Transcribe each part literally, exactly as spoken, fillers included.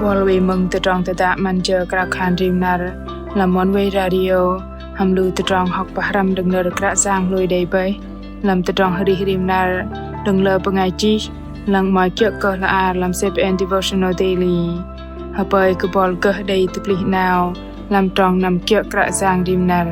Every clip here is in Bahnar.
Buăl wei mơ̆ng tơdrong tơdă 'Măn Jơ Krao Khan Rim Năr lăm Oneway Radio, hăm lu tơdrong hŏk pơhrăm đơ̆ng nơ̆r Kră Yang hlôi đei bơih lăm tơdrong arih rim năr đơ̆ng lơ bơngai chih, lăng mă kiơ̆ kơ hla ar lăm C B N Devotional Daily. Hơpơi kơ buăl gơh đei tơplih 'nao lăm trong năm kiơ̆ Kră Yang rim năr.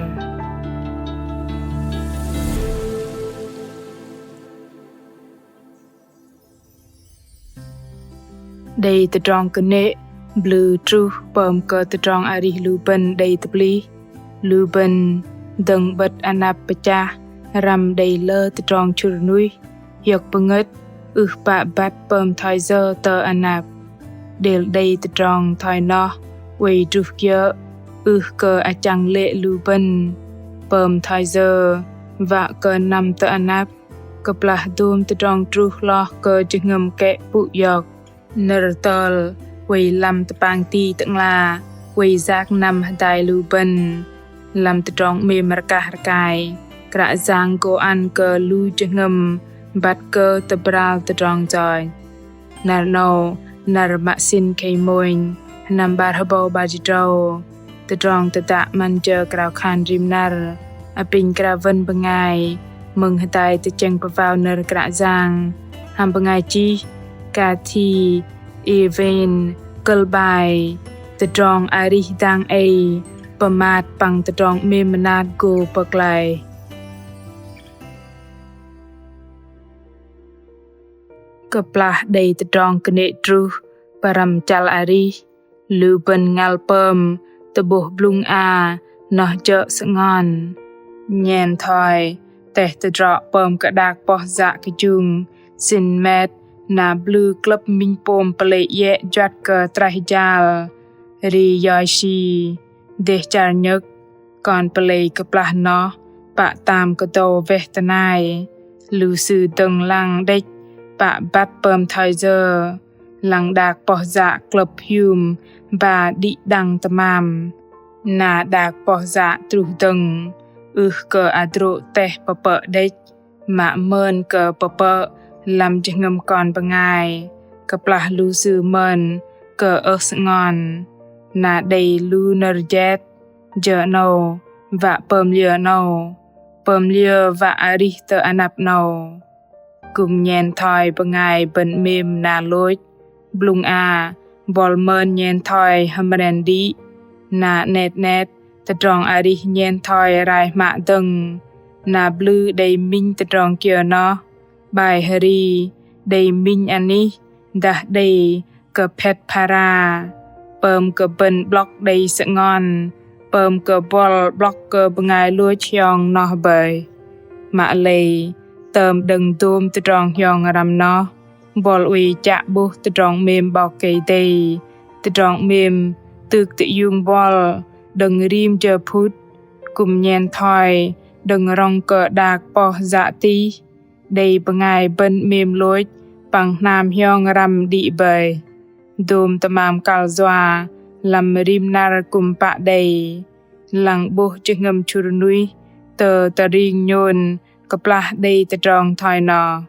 Đei tơdrong kơnê̆ blŭ truh pơm kơ tơdrong arih lu bơ̆n đei tơplih. Lu bơ̆n dơ̆ng 'bơ̆t anăp pơchah răm đei lơ tơdrong chŭr nuih, hiơ̆k pơngơ̆t, ưh pă băt pơm thoi yơ tơ anăp. Đêl đei tơdrong thoi noh oei druh kiơ̆, ưh kơ achăng lê̆ lu bơ̆n pơm thoi yơ, wă kơ năm tơ anăp kơplah dôm tơdrong truh hloh kơ jơhngơ̆m kĕ pŭ iŏk. Nơ̆r tơl oei lăm tơpang ti Tơ'ngla oei yak năm hơdai lu bơ̆n. Lăm tơdrong 'mêm rơkah rơkai, Kră Yang gô ăn kơ lu jơhngơ̆m băt kơ tơbral tơdrong yoch. Năr 'nâu, năr mă sĭn khei mônh, sơnăm 'bar hơbâu 'bar jĭt tơdrâu. Tơdrong tơdă 'Măn Jơ Krao Khan Rim Năr apinh krao wơ̆n bơngai mơ̆ng hơdai tơchĕng pơwao nơ̆r Kră Yang hăm bơngai chih Kathy Irvin, kơ̆l bai Tơdrong arih dang ei pơmat păng tơdrong 'mêm mơnat gô pơklaih. Kơplah đei tơdrong kơnê̆ truh pơrăm chăl arih, lu bơ̆n ngăl pơm tơ'bôh blŭng a noh jơ̆ sơngon. Nhen thoi teh tơdrŏ pơm kơ đak poh yă kơjung sĭn met na blŭ klơ̆p minh pôm pơlei iĕ juăt kơ traih jal. Ri Yoichi, dêh char nhơ̆k, kon pơlei kơplah noh pă tam kơdâu weh tơnai. Lu sư dơ̆ng lăng đĕch pă băt pơm thoi yơ. Lăng đak poh yă klơ̆p hium ba đĭ đăng tơmam. Na đak poh yă truh dơ̆ng, ưh kơ hơdrô̆ teh pơpơ̆ đĕch, mă mơn kơ pơpơ̆ lăm jơhngơ̆m kon bơngai kơplah lu sư mơn kơ ơh sơngon. Na đei lu nơ̆r jet, jơ 'nâu wă pơm liơ 'nâu, pơm liơ wă arih tơ anăp 'nâu. Kư̆m nhen thoi bơngai bơ̆n 'mêm na lôch, blŭng a buăl mơn nhen thoi hơmren đĭ. Na 'net 'net tơdrong arih nhen thoi rai hmă dơ̆ng. Na blŭ đei minh tơdrong kiơ noh, 'bai hơri đei minh anih dah đei kơ phet phara, pơm kơ bơ̆n 'blŏk đei sơngon, pơm kơ buăl 'blŏk kơ bơngai lôch hiong noh bơih. Mă lei tơm đơ̆ng dôm tơdrong hiong răm noh, buăl oei chă 'bôh tơdrong 'mêm 'Bok Kei-Dei, tơdrong 'mêm tŭk tơiung buăl đơ̆ng rim jơ phŭt. Kư̆m nhen thoi đơ̆ng rŏng kơ đak poh yă tih, đei bơngai bơ̆n 'mêm lôch păng hnam hiong răm đĭ bơih. Dôm tơmam kăl yua lăm rim năr kư̆m pă đei. Lăng 'bôh jơhngơ̆m chŭr nuih tơ tơring nhôn kơplah đei tơdrong thoi noh.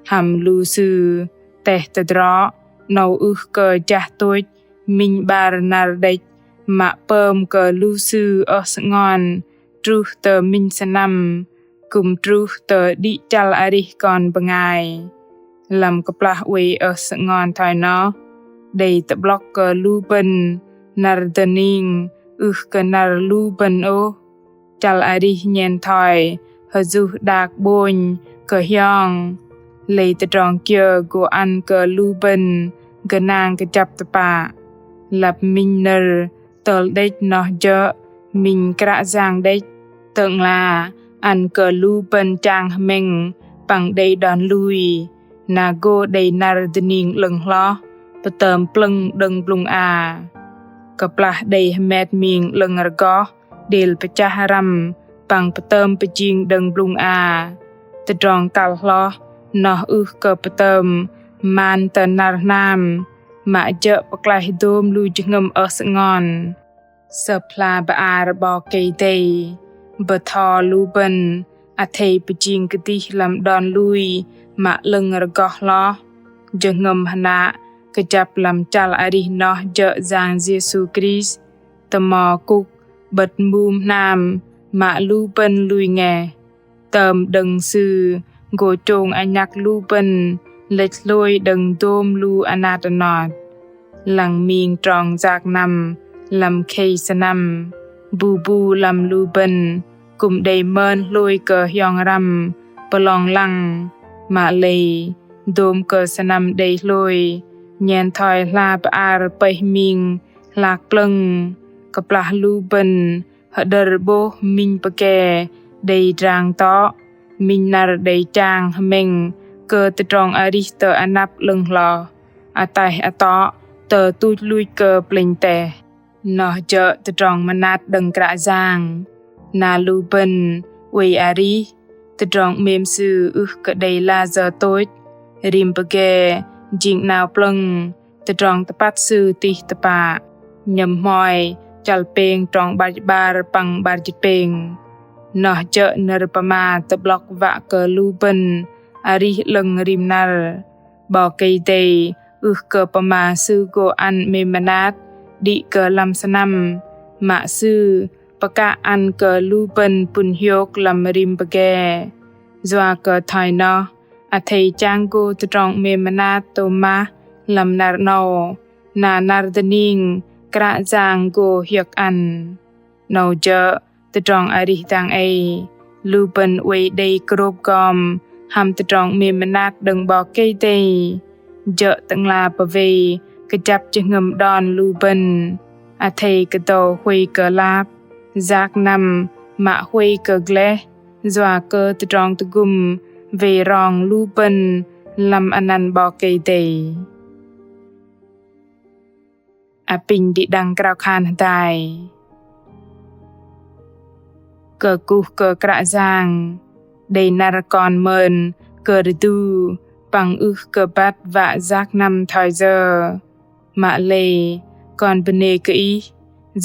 Hăm lu sư teh tơdrŏ 'nâu ưh kơ jah tôch minh 'bar năr đĕch, mă pơm kơ lu sư ơh sơngon truh tơ minh sơnăm, kư̆m truh tơ đĭ chăl arih kon bơngai. Lăm kơplah oei ơh sơngon thoi noh, đei tơ'blŏk kơ lu bơ̆n năr dơning, ưh kơ năr lu bơ̆n ôh. Chăl arih nhen thoi hơjuh đak 'bônh kơ hiong. Lei tơdrong kiơ gô ăn kơ lu bơ̆n gơnang kơjăp tơpă. Lăp minh nơ̆r tơl đĕch noh jơ̆ minh Kră Yang đĕch. Tơ'ngla ăn kơ lu bơ̆n chang hơmĕng păng đei đon lui, na gô đei năr dơning 'lơ̆ng hloh pơtơm plơ̆ng đơ̆ng blŭng a. Kơplah đei hơmet ming 'lơ̆ng rơgoh đêl pơchah răm păng pơtơm pơjing đơ̆ng blŭng a. Tơdrong kăl hloh noh ưh kơ pơtơm man tơ năr hnam, mă jơ̆ pơklaih dôm lu jơhngơ̆m ơh sơngon. Sơ̆p hla bơar 'Bok Kei-Dei bơtho lu bơ̆n athei pơjing kơdih lăm đon lui mă 'lơ̆ng rơgoh hloh. Jơhngơ̆m hơnă Kơjăp lăm chăl arih noh jơ̆ Yang Yêsu Krist, tơmo kŭk 'bơ̆t mum hnam mă lu bơ̆n lui ngeh. Tơm đơ̆ng Sư gô chông anhăk lu bơ̆n lĕch hlôi đơ̆ng dôm lu anat anot. Lăng ming trong yak năm lăm khei sơnăm, bu bu lăm lu bơ̆n kư̆m đei mơn hlôi kơ hiong răm pơlong lăng. Mă lei dôm kơ sơnăm đei hlôi, nhen thoi hla bơar pơih ming hlak plơ̆ng. Kơplah lu bơ̆n hơdơ̆r 'bôh minh pơge đei drang tŏ, minh năr đei chang hơmĕng kơ tơdrong arih tơ anăp 'lơ̆ng hloh, ataih atŏ tơ tuch luch kơ plĕnh teh. Noh jơ̆ tơdrong mơnat đơ̆ng Kră Yang. Na lu bơ̆n oei arih, tơdrong 'mêm Sư ưh kơ đei layơ tôch, rim pơge jing 'nao plơ̆ng, tơdrong tơpăt Sư tih tơpă. Nhơ̆m hmoi chăl pêng trong 'bar jĭt 'bar păng 'bar jĭt pêng. Noh jơ̆ nơ̆r pơma tơ'blŏk wă kơ lu bơ̆n arih 'lơ̆ng rim năr. 'Bok Kei-Dei ưh kơ pơma Sư gô ăn 'mêm mơnat đĭ kơ lăm sơnăm, mă Sư pơkă ăn kơ lu bơ̆n pŭn hiôk lăm rim pơge. Yua kơ thoi noh, athei chang gô tơdrong 'mêm mơnat tôm mah lăm năr 'nâu, na năr dơning Kră Yang gô hiơ̆k ăn. 'Nâu jơ̆ tơdrong arih dang ei, lu bơ̆n oei đei krôp gom hăm tơdrong 'mêm mơnat đơ̆ng 'Bok Kei-Dei. Jơ̆ Tơ'ngla pơwei kơjăp jơhngơ̆m đon lu bơ̆n. Athei kơdâu huay kơ lap, yak năm mă huay kơ gleh, yua kơ tơdrong tơgŭm wei rong lu bơ̆n lăm anăn 'Bok Kei-Dei. Apinh đĭ đăng krao khan hơdai. Kơkuh kơ Kră Yang, đei năr kon mơn kơ rơdu păng ưh kơ băt wă yak năm thoi yơ. Mă lei kon bơnê kơ Ih,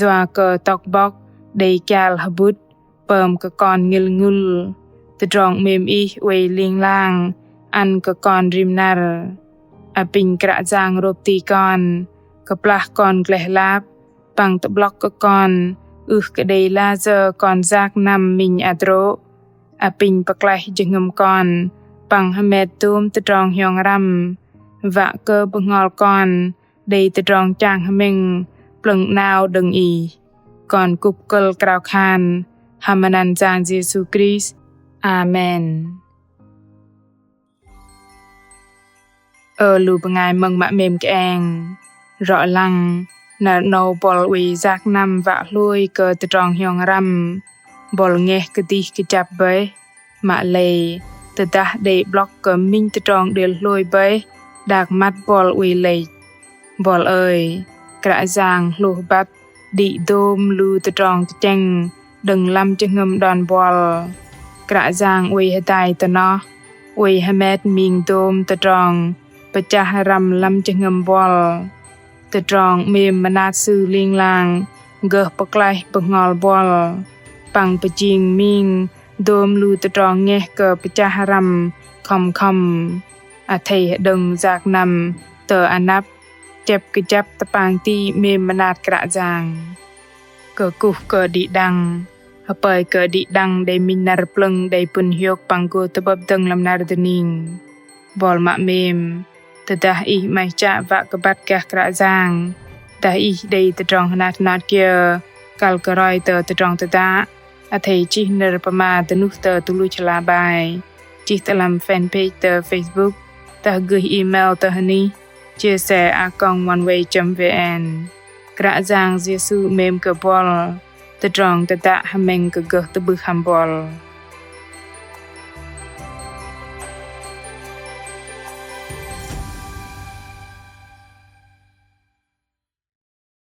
yua kơ tŏk bŏk đei kial hơbŭt pơm kơ kon ngĭl ngŭl. Tơdrong 'mêm Ih oei ling lang ăn kơ kon rim năr. Apinh Kră Yang rôp ti kon, kơplah kon gleh lap, păng tơ'blŏk kơ kon ưh kơ đei layơ kon yak năm minh hơdrô̆. Apinh pơklaih jơhngơ̆m kon păng hơmet dôm tơdrong hiong răm, wă kơ bơhngol kon đei tơdrong chang hơmĕng plơ̆ng 'nao đơ̆ng Ih. Kon kŭp kơ̆l krao khan hăm anăn Yang Yêsu Krist. Amen. Ơ lu bơngai mơ̆ng mă 'mêm kơeng, rŏ lăng năr 'nâu buăl oei yak năm wă hlôi kơ tơdrong hiong răm, buăl ngeh kơdih kơjăp bơih. Mă lei tơdah đei 'blŏk kơ minh tơdrong đêl hlôi bơih, đak măt buăl oei lĕch. Buăl ơi, Kră Yang hlôh băt đĭ dôm lu tơdrong tơchĕng đơ̆ng lăm jơhngơ̆m đon buăl. Kră Yang oei hơdai tơ noh, oei hơmet ming dôm tơdrong pơchah răm lăm jơhngơ̆m buăl. Tơdrong 'mêm mơnat Sư ling lang gơh pơklaih bơhngol buăl, păng pơjing ming dôm lu tơdrong ngeh kơ pơchah răm khŏm khŏm. Athei hơđơ̆ng yak năm tơ anăp, chĕp kơjăp tơpang ti 'mêm mơnat Kră Yang. Kơkuh kơ đĭ đăng, hơpơi kơ đĭ đăng đei minh năr plơ̆ng đei pŭn hiôk păng gô tơ'bơ̆p dơ̆ng lăm năr dơning. Buăl mă 'mêm, tơdah ih 'maih chă wă kơ băt gah Kră Yang, dah ih đei tơdrong hơnat hơnat kiơ kăl kơ roi tơ tơdrong tơdă, athei chih nơ̆r pơma dơnuh tơ tơluch hla bai, chih tơ lăm fanpage tơ Facebook, dah gơih email tơ hơnih chia sẻ a còng oneway chấm vn. Kră Yang Yêsu 'mêm kơ buăl, tơdrong tơdă hơmĕng kơ gơh tơ'bưh hăm buăl.